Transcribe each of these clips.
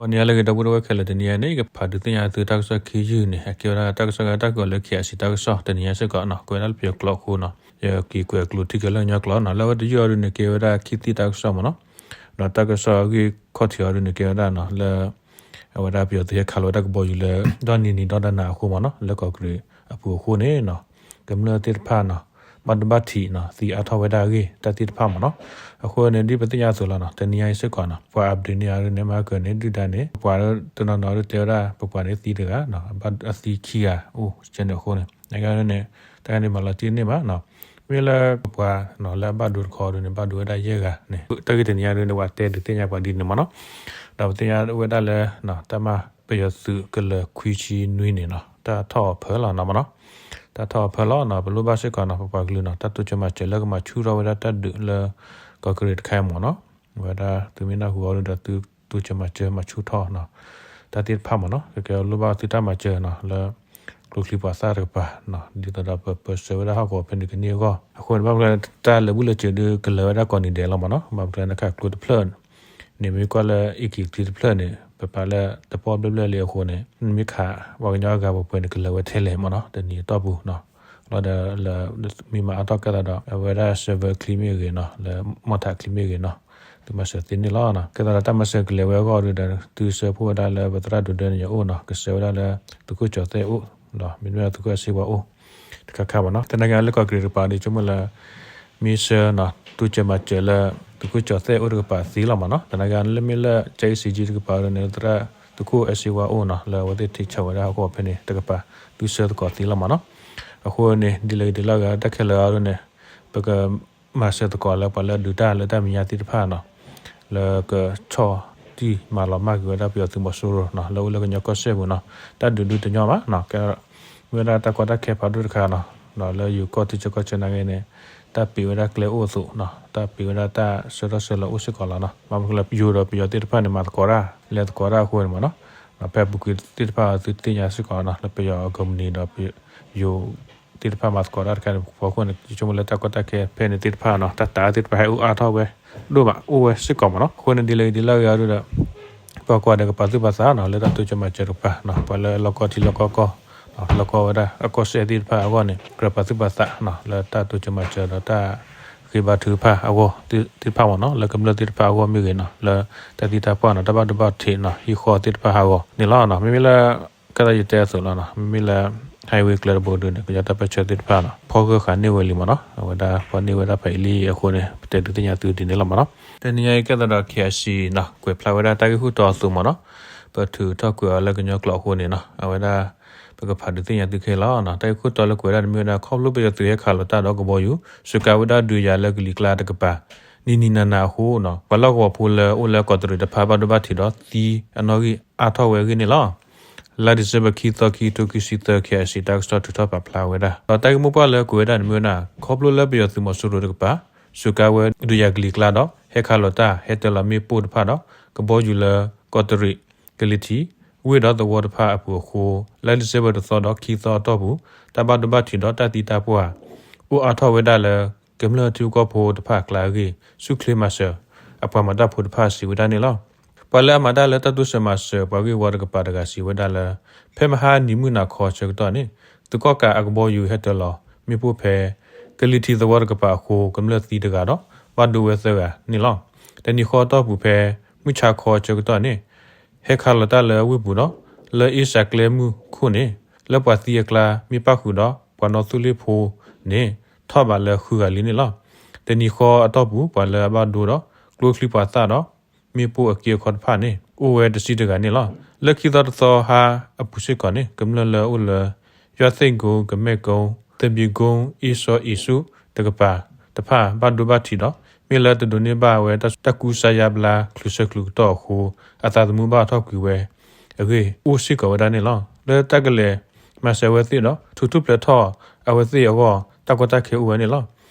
ဂီၤနံၤဟါလၢအဂ့ၤ ဒီပုၢ်ဝဲၢ်ခဲလၢာ်, တနံၤအံၤန့ၣ် ယကဖးဒုးသ့ၣ်ညါသုတၢ်ကစီၣ်ခံယုၢ်န့ၣ် အကဲဝဲဒၣ်တၢ်ကစီၣ်လၢတၢ်ကွဲးလၢ KIC တၢ်ကစီၣ် တနံၤအံၤစ့ၢ်ကီးနီၤ, ကွဲးဒၣ်လၢပယီၤကျိာ်အဃိနီၤ, ယက့ၤကွဲးအကျိာ်ထံက့ၤလၢကညီကျိာ်နီၤ, လၢအဝဲတယုၢ်အံၤဒုန့ၣ် ကဲဝဲဒၣ်ခံသ့ၣ်တၢ်ကစီၣ်မ့ၢ်နီၤ, ဒီးတၢ်ကစီၣ်အဂ့ၢ်ခီၣ်ထံးအံၤဒုန့ၣ် ကဲဝဲဒၣ်နီၤ လၢ အဝဲဒၣ်ပယီၤသုးဟဲခးလီၤဝဲဒၣ်ကဘီယူၤလၢ ဒီနံၤနံၤဒီတနၤအဃိမ့ၢ်နီၤ, လၢကီၢ်ကရ့ၣ်အပူၤအဃိန့ၣ်နီၤ, ကမျၢၢ်သ့ၣ်တဖၣ်နီၤ, ဘၣ်ဒိဘၣ်ထံးနီၤ, သံအါထီၣ်ဝဲဒၣ်အဂ့ၢ် တၢ်သ့ၣ်တဖၣ်မ့ၢ်နီၤ. အဃိန့ၣ် ဒ်ပသ့ၣ်ညါအသိးလီၤနီၤ, တနံၤအံၤစ့ၢ်ကီးနီၤ, ပှၤ update န့ၢ်အံၤဒုန့ၣ် မၤကၢၤန့ၣ် ဒုၣ်ဒါန့ၣ် ပှၤတနီၤနီၤဒုတဲဝဲဒၣ် ပပှၤန့ၣ်သံတဂၤ, အသံခံဂၤအိၣ်ကဲန့ၣ်အဃိန့ၣ် နကန့ၣ် တၢ်ဂၤန့ၣ်မၤလီၤတံၢ်န့ၢ်ဘၣ်နီၤ, မ့ၢ်လၢပပှၤနီၤ လၢအဘၣ်ဒိတခီဒုန့ၣ် ဘၣ်ဒိဝဲဒၣ်ယဲၢ်ဂၤန့ၣ် တၢ်ဂ့ၢ်တနံၤအံၤဒုန့ၣ် ပှၤတဲဒုးသ့ၣ်ညါပှၤဒ်န့ၣ်မ့ၢ်နီၤ, ဒီးပသ့ၣ်ညါဝဲဒၣ်လၢ တၢ်မၤပယီၤသုးကလၢၤခွံဆံနွံန့ၣ်နီၤ, တၢ်ထီၣ်အဖၢလီၤနီၤမ့ၢ်နီၤ, တၢ်ထီၣ်အဖၢလီၤနီၤ, ပလိၣ်ဘၣ်စ့ၢ်ကီးနီၤ ပပှၤကလုာ်နီၤ တၢ်တိစၢၤမၤစၢၤလၢကမၤဆူၣ်ထီၣ်ဝဲဒၣ်တၢ်ဒုးလၢ ကီၢ်ကရ့ၣ်တခါအံၤမ့ၢ်နီၤ, ဝဲဒၣ်သုမ့ၢ်နၢ်ဟူအီၤဒုဒီး သုတိစၢၤမၤစၢၤမၤဆူၣ်ထီၣ်နီၤ, တၢ်သ့ၣ်တဖၣ်မ့ၢ်နီၤ, ကကဲလိၣ်ဘၣ်သုတၢ်မၤစၢၤနီၤ လၢ ကျိချံပှၤသၣ်တကပၤနီၤ, ဒ်သိးဒီးပပၢဆှၢဝဲဒၣ်ဟီၣ်ကဝီၤဖဲန့ၣ်ကန့ၢ်အဂီၢ်, အဃိန့ၣ် ဘၣ်မနုၤလၢတၢ်လၢာ်ဘူၣ်လၢာ်စၢၤဒုကလၢၤဝဲဒၣ်ကိးနံၤဒဲးလီၤမ့ၢ်နီၤ, ဘၣ်မနုၤလၢနခးကျိတဖျၢၣ်န့ၣ် မ့ၢ်ကွၢ်လၢအ့ၣ်က့ၤကျိတဖျၢၣ်န့ၣ် ပပာ်လၢတပီၣ်ဘျဲၣ်ဘျဲၣ်လံအဃိန့ၣ် နမ့ၢ်ခးပှၤကညီအဂၤပှဲၤပှဲၤန့ၣ် ကလၢၤဝဲထဲလဲၣ်မ့ၢ်နီၤ, တနံၤအတီၢ်ပူၤနီၤ, လီၤဒီးလၢ မ့ၢ်မၤအါထီၣ်ကဲသးဒီး အဝဲဒၣ် server ချံမ့ၢ်ဂ့ၤနီၤ, လၢမီၢ်ထးချံမ့ၢ်ဂ့ၤနီၤ, သုမၤစၢၤသ့န့ၣ်လီၤ. ကဲသးဒီးတၢ်မၤစၢၤကလဲၤဝဲအဂီၢ်ဒုဒီး သုဆှၢဖှိၣ်ဝဲဒၣ်လၢပသရၣ်ဒိၣ်ဒၢန့ၣ်အအိၣ်နီၤ, ကဆှၢဝဲဒၣ်လၢသုးခိၣ်ကၠီၤသဲၣ်အအိၣ်, ဒီးမ့တမ့ၢ်သုးခိၣ်အဲၣ်စ့ဝါအိၣ် တခါခါမ့ၢ်နီၤ, သနာ်က့လၢကီၢ်ကရ့ၣ်တကပၤဒီး ဆိကမိၣ်လၢ မ့ၢ်ဆှၢနီၤ တိစၢၤမၤစၢၤလၢ သုးခိၣ်ကၠီၤသဲၣ်အအိၣ်တကပၤသ့လီၤမ့ၢ်နီၤ, သနာ်က့လၢမ့ၢ်လၢ ကၠဲအ့ၣ်စ့ကၠံတကပၤဒီးန့ၣ် သရၣ်သုးခိၣ်အဲၣ်စ့ဝါအိၣ်နီၤ, လၢအဝဲသ့ၣ်ထံးဆးဝဲဒၣ်ဟီၣ်ကဝီၤဖဲန့ၣ်တကပၤ သုဆှၢသကိးသ့လီၤမ့ၢ်နီၤ. အဃိန့ၣ် ဒ်လဲၣ်ဂ့ၤဒ်လဲၣ်ဂ့ၤ တၢ်ခဲလၢာ်အံၤဒုန့ၣ် ပက မၤစၢၤသကိးလၢပှၤလၢအဒုးတၢ်လၢတၢ်မဲာ်ညါသ့ၣ်တဖၣ်နီၤ, လၢကဆီၣ်တံၢ်မၤလီၤမၢ်ကွံာ်ဝဲဒၣ်ပယီၤသုးမီၤစိရိၤနီၤ, လၢအိၣ်လၢကညီကီၢ်စဲၣ်ပူၤနီၤ, တၢ်ဒုးဒုတညီဘၣ်နီၤ, ကဲ မ့ၢ်ဝဲဒၣ်တၢ်ကီတၢ်ခဲဖးဒိၣ်တခါနီၤ, ဒီးလၢယိၤကီၢ်ထံဆၢကီၢ်ဆၢနာ်က့န့ၣ် တၢ်ပံးဝဲဒၣ်ကျဲအိၣ်အသိးနီၤ, တၢ်ပံးဝဲဒၣ်တၢ်ဆၢထီၣ်ဆၢလီၤအိၣ်စ့ၢ်ကီးလီၤနီၤ, ဘၣ်မနုၤလၢယိၤဒီးပယီၤသ့ၣ်တဖၣ်န့ၣ် မၤသကိးတၢ် လဲၤသကိးတၢ်အဃိန့ၣ်မ့ၢ်နီၤ, ဒီးဖဲအပူၤကွံာ်သ့ၣ်တဖၣ်သုသ့ၣ်ညါစ့ၢ်ကီးနီၤ, လၢပယီၤအကီမနံၤဒီး ယိၤ သ့ၣ်တဖၣ်မၤသကိးတၢ်တခါန့ၣ် ဖီခိၣ်န့ၣ် ယဆိကမိၣ်လၢတၢ်ကီတၢ်ခဲဖဲန့ၣ်သ့ၣ်တဖၣ်နီၤ, တၢ်တၢ်သ့ၣ်တဖၣ်ဟဲအိၣ်အါထီၣ်ဝဲဒိၣ်မး အိၣ်ဝဲစ့ၢ်ကီးမ့ၢ်နီၤ. အဃိန့ၣ် ဒ်လဲၣ်ဂ့ၤဒ်လဲၣ်ဂ့ၤအံၤဒုဒီး ပှၤကွၢ်ဒီးကပာ်သူၣ်ပာ်သးနီၤ လၢတၢ်တိစၢၤမၤစၢၤတကပၤနီၤ, ပှၤလၢလီၢ်ကီၢ်ထံလီၢ်ကီၢ်ကီၢ် လီၢ်ကီၢ်ဝဲဒၣ်အကီၢ်စဲၣ်သ့ၣ်တဖၣ်အဂီၢ်န့ၣ် ကြၢးပာ်သူၣ်ပာ်သးနီၤ လၢတၢ်တိစၢၤမၤစၢၤဒီးတၢ်ဃ့ဘါထုကဖၣ်အဂီၢ်သ့ၣ်တဖၣ်မ့ၢ်နီၤ, လၢကမျၢၢ်သ့ၣ်တဖၣ်အဂီၢ်မ့ၢ်ဂ့ၤနီၤ, လၢတၢ်သံတၢ်ပှၢ်နီၤ တၢ်ဘၣ်ဒိဘၣ်ထံးနီၤ ဟံၣ်ဃီသ့ၣ်တဖၣ်ဟးဂီၤန့ၣ်လီၤ. မ့မ့ၢ်လၢ ကဲသးယတဲအသိးလီၤနီၤ, မ့မ့ၢ်လၢ highway ကျဲတဘိဒုန့ၣ် ကညီတၢ်ပၢၢ်ဆၢသ့ၣ်တဖၣ်နီၤ ဖီၣ်ဂၢၢ်ဃာ်န့ၢ်ဝဲလံမ့ၢ်နီၤ, အဝဲဒၣ်ဖီၣ်န့ၢ်ဝဲဒၣ်ဖဲအံၤလံအဃိန့ၣ် ပတဲဒုးသ့ၣ်ညါသုဒ်န့ၣ်လီၤမ့ၢ်နီၤ. တနံၤအံၤကဲသးဒီး KIC နီၤ ကွဲးဖျါဝဲဒၣ်တၢ်ဂ့ၢ်ခိၣ်တီအသိးမ့ၢ်နီၤ, ပထုးထီၣ်ကွဲးအီၤလၢကညီကျိာ်အဃိန့ၣ်နီၤ အဝဲဒၣ် ပကဖးဒုးသ့ၣ်ညါသုခဲလၢာ်နီၤ. တၢ်ဂ့ၢ်ခိၣ်တီလၢကွဲးဒၣ်တမ့ၢ်ဝဲဒၣ် ခီဖျိပယီၤသုးဟဲခးလီၤတၢ်ဒီးကဘီယူၤ စူးကါဝဲဒၣ်ဒုးယၤလၢကလံၤကျါတကပၤ နံၤနံၤနၤနၤအဃိနီၤ ပှၤလီၢ်ကဝီၤဖိလၢအိၣ်လၢကီးတရံးတဖၣ်ဘၣ်ဒိဘၣ်ထံးဒီးသံအနီၣ်ဂံၢ်အါထီၣ်ဝဲအဂ့ၢ်န့ၣ်လီၤ. လါဒံၣ်စ့ဘၢၣ် ခံသီ ခံကထိခံဆံသၢ KIC တၢ်ကစီၣ်ထုးထီၣ်ပာ်ဖျါဝဲဒၣ် ဒီးတၢ်ဂ့ၢ်မိၢ်ပှၢ်လၢကွဲးဝဲဒၣ်န့ၣ်မ့ၢ်ဝဲဒၣ် ခီဖျိလၢပယီၤသုးမီၤစိရိၤတကပၤ စူးကါဝဲဒုးယၤကလံၤကျါဒီး ဟဲခးလီၤတၢ် ဟဲတၢၤလီၤမ့ၣ်ပိၢ်တဖၣ်ဒီး ကဘီယူၤလၢ ကီးတရံး ကလံၤထံး ဝ့ၢ်ဒီးသဝီတဖၣ်အပူၤအဃိ လါဒံၣ်စ့ဘၢၣ်တသီဒီးခံသီအတီၢ်ပူၤ တၢ်ဘၣ်ဒိဘၣ်ထံးဒီးတၢ်သံတၢ်ပှၢ် အိၣ်အါထီၣ်ဝဲဒၣ်လၢ ကမျၢၢ်ထံဂုၤကီၢ်ဖိတဖၣ်အကျါအဂ့ၢ် ဆူၣ်ချ့မၤစၢၤ အပှၤမၤတၢ်ဖိတဖၣ်စံးဝဲဒၣ်န့ၣ်လီၤ. ပှၤလၢအမၤတၢ်လၢတၢ်တိစၢၤမၤစၢၤပှၤဂ့ၢ်ဝီတကပၤတဂၤစံးဝဲဒၣ်လၢ ဖဲမဟါအနံၤမုၢ်နၤခီဆၢကတီၢ်န့ၣ် သုးကီၣ်ကးအကဘီယူၤဟဲတၢၤလီၤမ့ၣ်ပိၢ်ဖဲ ကလံၤထံးသဝီတကပၤအဃိ ကမျၢၢ်သံတဂၤဒီး ဘၣ်ဒိဝဲသၢဂၤန့ၣ်လီၤ. တနံၤဃီအတီၢ်ပူၤဖဲ မုၢ်ဆါခီဆၢကတီၢ်န့ၣ် ဟဲခးလီၤတၢ်လၢဝ့ၢ်ပူၤဒီး လၢအ့စးကျဲမုၢ်ခိၣ်န့ၣ် လၢပှၤသံအကျါ မ့ၢ်ပၣ်ဃုာ်ဒီးပှၤနီၣ်သိၣ်လ့ၣ်ဖိန့ၣ် ထီၣ်ဘးလၢဃုဂၤလံန့ၣ်လီၤ. တနံၤဃီအတီၢ်ပူၤ ပှၤလၢအဘၣ်ဒိဒီး ကျိချံပှၤသၣ်ဒီး မ့ၣ်ပိၢ်အက့အခီတဖၣ်န့ၣ် အိၣ်ဝဲတဆံတဂၤန့ၣ်လီၤ. လၢခံသီတသီဟါအပူၤစ့ၢ်ကီးန့ၣ် ကမျၢၢ်လၢအအိၣ်လၢ ယွၤသ့ၣ်ကိ ကမဲၣ်ကိ သဘံၣ်ကိ အ့စီအ့ဆူၣ်တကပၤတဖၣ် ဘၣ်ဒိဘၣ်ထံးဒီး မ့ၢ်လၢတဒိးန့ၢ်ဘၣ်ဝဲတၢ်ကူစါယါဘျါ ချုးဆၢချုးကတီၢ်အဃိ အသးသမူဘၣ်ထီၣ်ကွံာ်ဝဲအဂ့ၢ် အိၣ်စ့ၢ်ကီးဝဲဒၣ်န့ၣ်လီၤ. လၢတၢ်ကလဲၤမၤစၢၤအဝဲသ့ၣ်ဒီး ထုးထူၣ်ဖျဲးထီၣ်အဝဲသ့ၣ်အဂီၢ် တၢ်ကီတၢ်ခဲအိၣ်ဝဲန့ၣ်လီၤ.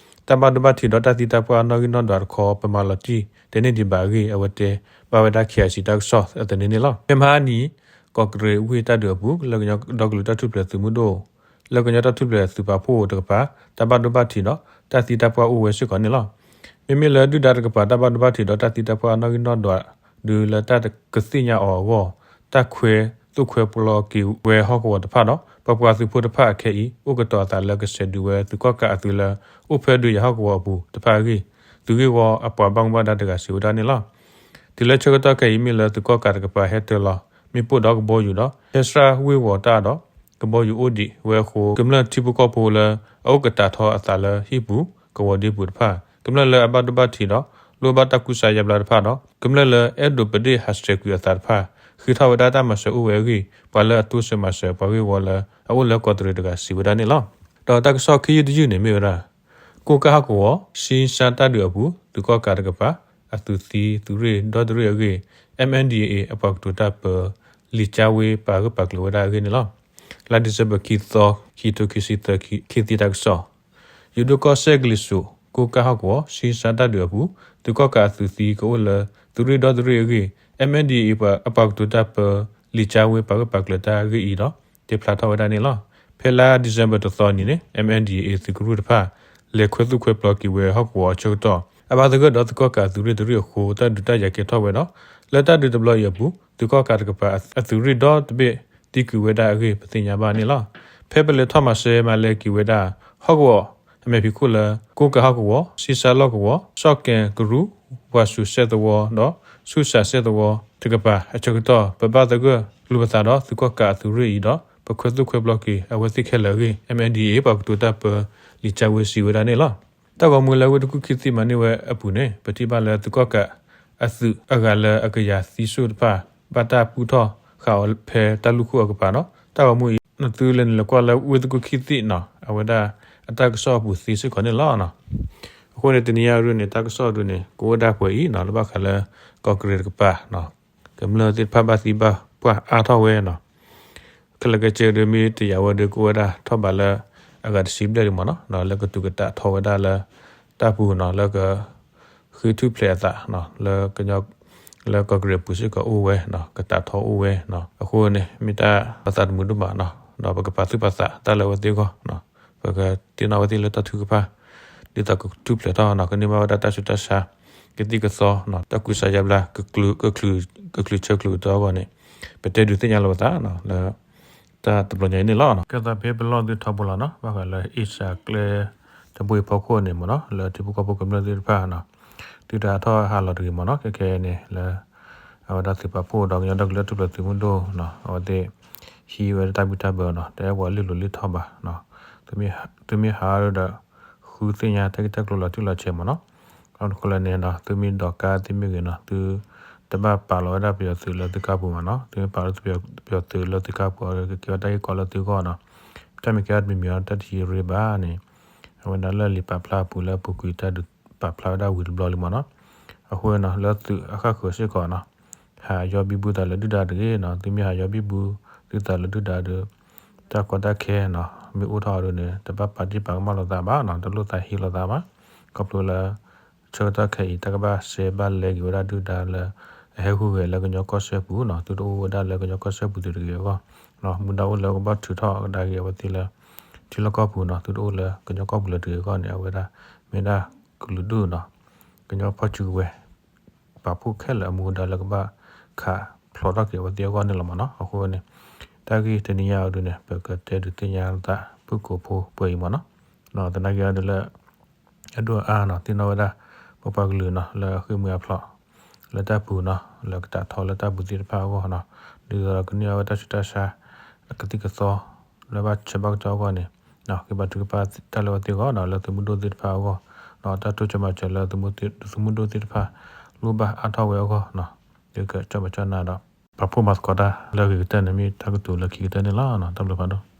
တၢ်ဘၣ်ဒိဘၣ်ထံးဒီးတၢ်သံတၢ်ပှၢ်နီၣ်ဂံၢ်နီၣ်ဒွးတခီ ပမၤလီၤတံၢ်တဲန့ၢ်ဒံးဘၣ်အဂ့ၢ် အဝဲတဲဘၣ်ဝဲဒၣ် KIC တၢ်ကစီၣ်အသန့န့ၣ်လီၤ. ဖဲမဟါနံၤ ကီးကရ့ၣ်ဝ့ၢ်တၢ်ဒုးအပူၤ လၢကညီဒီကလုာ်တၢ်ထူၣ်ဖျဲးသုးမုၢ်ဒိၣ် လၢကညီတၢ်ထူၣ်ဖျဲးသုးပာ်ဖှိၣ်တကပၤ တၢ်ဘၣ်ဒိဘၣ်ထံးဒီး တၢ်သံတၢ်ပှၢ်အိၣ်ဝဲစ့ၢ်ကီးန့ၣ်လီၤ. မ့မ့ၢ်လၢဒုၣ်ဒါတကပၤ တၢ်ဘၣ်ဒိဘၣ်ထံးဒီးတၢ်သံတၢ်ပှၢ်နီၣ်ဂံၢ်နီၣ်ဒွး ဒုးလၢတၢ်ကသ့ၣ်ညါအီၤအဂီၢ် တၢ်ခွဲသိၣ်ခွဲပျီက့ၤဝဲဟီၣ်ကဝီၤတဖၣ်ဒီး ပပှၤသုးဖိတဖၣ်အခဲအံၤ အိၣ်ကတီၤအသးလၢကဆဲးဒုးဝဲသုးကီၣ်ကးအသုးလၢ အိၣ်ဖဲဒုးယၤဟီၣ်ကဝီၤအပူၤတဖၣ်အဂ့ၢ် သုးဂ့ၢ်ဝီအပှၤဘၣ်မူဘၣ်ဒါတဂၤစံးဝဲဒၣ်န့ၣ်လီၤ. တုၤလၢဆၢကတီၢ်ခဲအံၤ မ့ၢ်လၢသုးကီၣ်ကးတကပၤဟဲတၢလီၤ မ့ၣ်ပိၢ်ဒီးကဘီယူၤဒီး ဟဲစှၢ်ဝ့ၢ်ဝီၤတၢ်ဒီး ကဘီယူၤအိၣ်ဒံးဝဲအဃိ ကမျၢၢ်ထံဖိကီၢ်ဖိလၢ အအိၣ်ကတာ်ထီအသးလၢဟံၣ်ပူၤ ကဝီၤဒ့ပူၤတဖၣ် ကမျၢၢ်လၢအဘၣ်ဒိဘၣ်ထံးဒီး လိၣ်ဘၣ်တၢ်ကူစါယါဘျါတဖၣ်ဒီး ကမျၢၢ်လၢအဲၣ်ဒိးပဒ့ၣ်ဟးဆှဲးကွံာ်အသးတဖၣ် ဃ့ထီၣ်ဝဲဒၣ်တၢ်မၤစၢၤအိၣ်ဝဲအဂ့ၢ် ပှၤလၢအတိစၢၤမၤစၢၤပှၤဂ့ၢ်ဝီလၢ အအိၣ်လၢကီးတရံးတဂၤစံးဝဲဒၣ်န့ၣ်လီၤ. ဒီးတၢ်ကစီၣ်ခံယုၢ်တယုၢ်န့ၣ်မ့ၢ်ဝဲဒၣ် ကိၣ်ကၣ်ဟီၣ်ကဝီၤ ဆံဆါတၢ်ဒုးအပူၤ သုးကီၣ်ကးတကပၤ အသုးသံသုးရ့ၣ်ဒီတရ့ၣ်အဂ့ၢ် M N D A A အပှၤကတိၤတၢ်ပၢ လံာ်ကၠါဝ့ ပာ်ဂၢၢ်ပာ်ကျၢၤဝဲဒၣ်အဂ့ၢ်န့ၣ်လီၤ. လါဒံၣ်စ့ဘၢၣ် ခံသီ ခံထိခံဆံသၢ ခံသီတၢ်ကစီၣ် ယိၤဒိၣ်ကီၢ်စဲၣ်ကလံၤစိး ကိၣ်ကၣ်ဟီၣ်ကဝီၤ ဆံဆါတၢ်ဒုးအပူၤ သုးကီၣ်ကးအသုးသံကအိၣ်လၢ သုးရ့ၣ်ဒီတရ့ၣ်အဂ့ၢ် M N D A A အပှၤကတိၤတၢ်ပၢ လံာ်ကၠါဝ့ ပာ်ဂၢၢ်ပာ်ကျၢၤတၢ်ဂ့ၢ်အံၤဒီး တဲဖျါထီၣ်ဝဲဒၣ်န့ၣ်လီၤ. ဖဲလါဒံၣ်စ့ဘၢၣ်တသီအနံၤန့ၣ် M N D A A သုးကရူၢ်တဖၣ် လဲၤခွဲသိၣ်ခွဲပျီက့ၤဝဲဟီၣ်ကဝီၤအဆၢကတီၢ် အဘၣ်သဂၢၢ်ဒီးသုးကီၣ်ကးအသုးရ့ၣ်တရ့ၣ်အဃိ တၢ်ဒုးတၢ်ယၤကဲထီၣ်ဝဲဒီး လၢတၢ်ဒုးတဘျီအံၤအပူၤ သုးကီၣ်ကးတကပၤအသုးရ့ၣ်ဒီတဘ့ၣ် သံကွံာ်ဝဲဒၣ်အဂ့ၢ် ပသ့ၣ်ညါဘၣ်န့ၣ်လီၤ. ဖဲပလဲၤထီၣ်မၤစၢၤမၤလဲၤက့ၤဝဲဒၣ် ဟီၣ်ကဝီၤ အမဲာ်ဖံးခိၣ်လၢ ကိၣ်ကၣ်ဟီၣ်ကဝီၤ ဆံဆါလီၢ်ကဝီၤ စီၣ်ကဲၤကရူၢ် ဝၤစူၤစဲၣ်သဝီဒီး ဆူၣ်စးစဲၣ်သဝီတကပၤအဆၢကတီၢ် ပဘၣ်သဂၢၢ်လိာ်ပသးဒီးသုးကီၣ်ကးအသုးရ့ၣ်အံၤဒီး ပခွဲသိၣ်ခွဲပျီက့ၤအဝဲသ့ၣ်ခဲလၢာ်အဂ့ၢ် M N D A A ပှၤကတိၤတၢ်ပၢလံာ်ကၠါဝ့စံးဝဲဒၣ်န့ၣ်လီၤ. တၢ်ဂီၤမူလၢဝ့ၢ်တကူၣ်ခံသ့ၣ်မၤန့ၢ်ဝဲအပူၤန့ၣ် ပထံၣ်ဘၣ်လၢသုးကီၣ်ကးအသုးအဂၤလၢအကယၤသံစိၣ်တဖၣ် ဘၣ်တၢ်ပူၣ်ထီၣ်ဃာ်အီၤဖဲတၢ်လူၢ်ခိၣ်အကပၤဒီး တၢ်ဂီၤမူအံၤ နသုလဲၤနုာ်လဲၤကွၢ်လၢဝ့ၢ်တကူၣ်ခံသ့ၣ်နီၤ အဝဲဒၣ်အတၢ်ကစီၣ်အပူၤသ့စ့ၢ်ကီးန့ၣ်လီၤ. အဃိန့ၣ် တနံၤညါဒုန့ၣ် တၢ်ကစီၣ်ဒုန့ၣ် ကအိၣ်ဝဲဒၣ်ပှဲၤအံၤနီၤ လၢဘၣ်ဃးလၢ ကီးကရံးတကပၤ ကမျၢၢ်သ့ၣ်တဖၣ်ဘၣ်သံဘၣ်ပှၢ်အါထီၣ်ဝဲနီၤ ခဲလၢာ်ခဲဆ့ဒု မ့ၢ်တယာ်ဝဲဒု ကအိၣ်ဝဲဒၣ်ထီၣ်ဘးလၢ အဂၤတဆံဘျဲၣ်ဒုမ့ၢ်နီၤ လၢကတိၤကတာ်ထီဝဲဒၣ်လၢ တၢ်ပူၤနီၤ လၢက ဃ့ထူၣ်ဖျဲးအသး လၢ လၢကီးကရံးအပူၤစ့ၢ်ကီးအိၣ်ဝဲနီၤ ကတာ်ထီအိၣ်ဝဲနီၤ အဃိန့ၣ် မ့ၢ်တၢ်ပသးတမုာ်ဒိၣ်မးနီၤ ဒီးပကပာ်သူၣ်ပာ်သးတၢ်လၢအဝဲသ့ၣ်အဂီၢ် ပကသ့ၣ်နီၣ်ဝဲသ့ၣ်လၢတၢ်ထုကဖၣ် ဒ်သိးကထူၣ်ဖျဲးထီၣ်နီၤ ကန့ၢ်ဘၣ်ဝဲဒၣ်တၢ်ဆူးတၢ်ဆါ ကသံၣ်ကသီနီၤ တၢ်ကူစါယါဘျါ ကချုးဆၢချုးကတၢၢ်အဂီၢ်န့ၣ် ပတဲဒုးသ့ၣ်ညါလီၤပသးနီၤ လၢ တၢ်တဘျီညါအံၤန့ၣ်လီၤ. ကဲသးဖဲပလီၢ်သုထီဘိလီၤနီၤ ဘၣ်ဃးလၢ Asia ကျဲတဘိအံၤဖီခိၣ်န့ၣ်မ့ၢ်နီၤ လၢထံဖိကီၢ်ဖိကမျၢၢ်သ့ၣ်တဖၣ်နီၤ သုတၢ်ထီၣ်ဟးလီၤတဂ့ၤမ့ၢ်နီၤ ခဲခဲန့ၣ်လၢ အဝဲဒၣ်သုးပာ်ဖှိၣ်ဒီးကညီဒီကလုာ်တၢ်ထူၣ်ဖျဲးသုးမုၢ်ဒိၣ်နီၤ အဝဲသ့ၣ် ဟံးဝဲတၢ်ဘံၣ်တၢ်ဘၢနီၤ တအဲၣ်ပှၤလ့လိာ်လ့ထီဘၣ်နီၤ သုမ့ၢ်ဟးဒီး ဃုသ့ၣ်ညါတၢ်ဂ့ၢ်တၢ်ကျိၤလီၤတံၢ်လီၤဆဲးမ့ၢ်နီၤ အဃိလၢန့ၣ်ဒီး သုမ့ၢ်ဒိးကါသ့ၣ်မ့ၢ်ဂ့ၤနီၤ သုတဘၣ်ပာ်လီၤဝဲဒၣ်ပယီၤသုးလၢသုကါပူၤမ့ၢ်နီၤ သုမ့ၢ်ပာ်လီၤပယီၤသုးလၢသုကါပူၤ ကကဲဝဲတၢ်ဂ့ၢ်ကီလၢသုဂီၢ်နီၤ တၢ်မ့ၢ်ကဲတမံၤမံၤအီၤ တၢ်တယံၤရ့ဘၣ်န့ၣ် အဝဲဒၣ်လၢလံာ်ပာ်ဖျါအပူၤလၢအပူၤကွံာ်တၢ်ဒုးပာ်ဖျါဝဲဒၣ်ဝံၤတဘျီလံမ့ၢ်နီၤ အဃိနီၤ လၢသုးအခၣ်ဃုာ်စ့ၢ်ကီးနီၤ ဟးယီဘံဘူသးလၢဒုၣ်ဒါတဂ့ၤနီၤ သုမ့ၢ်ဟးယီဘံဘူသုသးလၢဒုၣ်ဒါဒီး တၢ်ကီတၢ်ခဲနီၤ မ့ၢ်အိၣ်ထီၣ်အီၤဒ်န့ၣ် တဘၣ်ပာ်ဒံၣ်ပာ်ကမၣ်လိာ်သးဘၣ်နီၤ တလိၣ်သးဟ့လိာ်သးဘၣ် ခီဖျိလၢ ဆၢကတီၢ်ခဲအံၤ တၢ်ကဘၣ်စဲဘၣ်လဲက့ၤဝဲဒၣ်ဒုၣ်ဒါလၢ အဟဲဟူးဂဲၤလၢကညီကီၢ်စဲၣ်ပူၤနီၤ သုတအိၣ်ဝဲဒၣ်လၢကညီကီၢ်စဲၣ်ပူၤတဂ့ၤအဂီၢ် မူဒါအိၣ်လၢကဘၣ်ထုးထီၣ်ကဒါက့ၤအဝဲသ့ၣ်လၢ ထံလီၢ်ကီၢ်ပူၤနီၤ သုတအိၣ်လၢကညီကီၢ်ပူၤလၢၤတဂ့ၤအဂီၢ်န့ၣ် အဝဲဒၣ်မ့ၢ်ဒၣ်ကလုာ်ဒူၣ်နီၤ ကညီဖီၣ်စုကဝဲၤ ပာ်ဖှိၣ်ခဲလၢာ်အမူဒါလၢကဘၣ်ခးဖျိးထီၣ်က့ၤအဝဲသ့ၣ်အဂီၢ်န့ၣ်လီၤမ့ၢ်နီၤ အဃိန့ၣ် တၢ်ဂ့ၢ်တနံၤညါအံၤဒ်န့ၣ် ပကတဲဒုးသ့ၣ်ညါသးဖုၣ်ကိာ်ဖိပှဲၤအံၤမ့ၢ်နီၤ သနာ်က့အံၤဒ်လၢ အဒိၣ်အါနီၤ သ့ၣ်နီၣ်ဝဲဒၣ် ပပှၤကလုာ်နီၤ လၢအဃ့ၢ်မှံဟးဖျိး လၢတၢ်ပူၤနီၤ လၢကတာ်ထီလၢတၢ်ပူၤသ့ၣ်တဖၣ်အဂီၢ်နီၤ ဒ်သိးဒီးကန့ၢ်အဝဲတၢ်ဆူးတၢ်ဆါ ကသံၣ်ကသီ လၢဘၣ်ဆၢဘၣ်ကတီၢ်အဂီၢ်န့ၣ် ကဘၣ်ထုကဖၣ်တၢ်လၢအဝဲသ့ၣ်အဂီၢ်နီၤ လၢသုးမုၢ်ဒိၣ်သ့ၣ်တဖၣ်အဂီၢ် တၢ်တိစၢၤမၤစၢၤလၢသုးမုၢ်ဒိၣ်သ့ၣ်တဖၣ် လိၣ်ဘၣ်အါထီၣ်ဝဲအဂီၢ် ဒုးကကၠီၣ်မၤကၠီၣ်နၤဒီး ပာ်ဖှိၣ်မၤသကိးတၢ်လၢအဂ့ၤကတၢၢ်န့ၣ် မ့ၢ်တၢ်ကတိၤလၢခံကတၢၢ်န့ၣ်လီၤ. တၢ်ဘျုးဖးဒိၣ်.